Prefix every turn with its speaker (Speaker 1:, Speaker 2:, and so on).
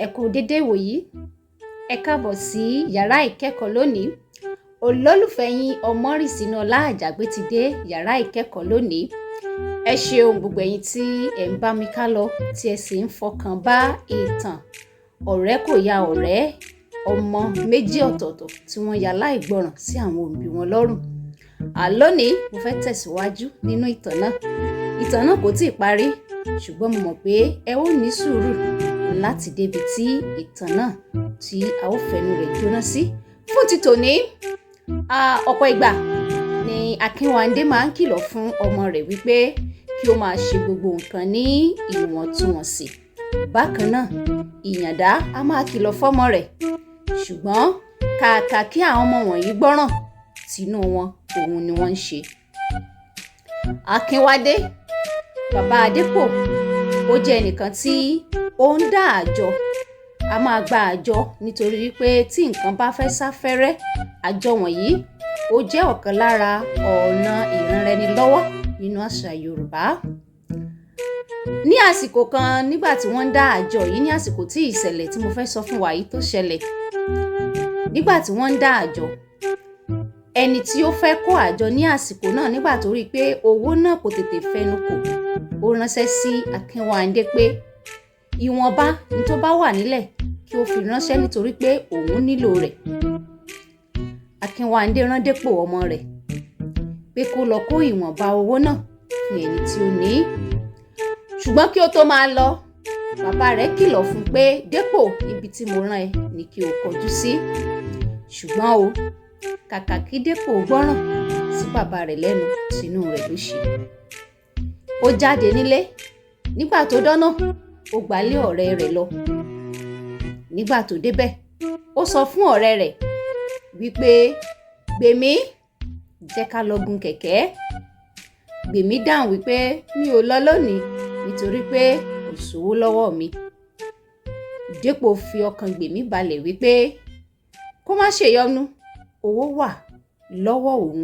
Speaker 1: Ẹ kú dédé ìwòyí. Ẹ káàbọ̀ sí yàrá ìkẹ́kọ̀ọ́ lónìí. Olólùfẹ́ yín Ọmọ́rìnsínúọlá Àjàgbé ti dé yàrá ìkẹ́kọ̀ọ́ lónìí. Ẹ ṣeun gbogbo ẹ̀yin tí ẹ̀ ń bá mi ká lọ, tí ẹ sì ń fọkàn bá ìtàn ọ̀rẹ́ kò ya ọ̀rẹ́, ọmọ méjì ọ̀tọ̀ọ̀tọ̀ tí wọ́n ya láìgbọràn sí àwọn òbí wọn lọ́rùn. Lónìí mo fẹ́ tẹ̀síwájú nínú ìtàn náà. Ìtàn náà kò tíì parí, ṣùgbọ́n mo mọ̀ pé ẹ ó ní sùúrù láti débi tí ìtàn náà tí a ó fẹnu rẹ̀ jóná sí. Fún ti tòní, ọ̀pọ̀ ìgbà ni Akínwándé máa ń kìlọ̀ fún ọmọ rẹ̀ wípé kí ó máa ṣe gbogbo nǹkan ní ìwọ̀ntúnwọ̀nsì. Bákan náà, Ìyàndá á máa kìlọ̀ fọ́mọ rẹ̀, ṣùgbọ́n kàkà kí àwọn ọmọ wọ̀nyí gbọ́ràn, tinú wọn òun ni wọ́n ń ṣe. Akínwádé, bàbá Adépò, ó jẹ́ ẹnìkan tí ó ń dá àjọ. A máa gba àjọ nítorí wípé tí nǹkan bá fẹ́ sáfẹ́rẹ́, àjọ wọ̀nyí ó jẹ́ ọ̀kan lára ọ̀nà ìranraẹnilọ́wọ́ nínú àṣà Yorùbá. Ní àsìkò kan nígbà tí wọ́n ń dá àjọ yìí, ní àsìkò tí ìṣẹ̀lẹ̀ tí mo fẹ́ sọ fún wa yìí tó ṣẹlẹ̀, nígbà tí wọ́n ń dá àjọ, ẹni tí ó fẹ́ kó àjọ ní àsìkò náà, nígbà tó rí i pé owó náà kò tètè fẹnu kò, ó ránṣẹ́ sí Akínwándé pé ìwọ̀nba ní tó bá wà nílẹ̀ kí ó fi ránṣẹ́ nítorí pé òun nílò rẹ̀. Akínwándé rán Dépò ọmọ rẹ̀ pé kó lọ kó ìwọ̀nba owó náà fún ẹni tí ó ní. Ṣùgbọ́n kí ó tó máa lọ, bàbá rẹ̀ kìlọ̀ fún pé, "Dépò, ibi tí mo rán ẹ ni kí o kọjú sí." Ṣùgbọ́n o, kàkà kí Dépò gbọ́ràn sí bàbá rẹ̀ lẹ́nu, tinú rẹ̀ ló ṣe. Ó jáde nílé. Nígbà tó dọ́nà, ó gbalé ọ̀rẹ́ rẹ̀ lọ. Nígbà tó débẹ̀, ó sọ fún ọ̀rẹ́ rẹ̀ wípé, "Gbèmí, jẹ́ ká lọ gun kẹ̀kẹ́." Gbèmí dáhùn wípé, "Mi ò lọ lónìí nítorí pé kò sówó lọ́wọ́ mi." Dépò fi ọkàn Gbèmí balẹ̀ wípé kó má ṣèyọnu, owó wà lọ́wọ́ òun.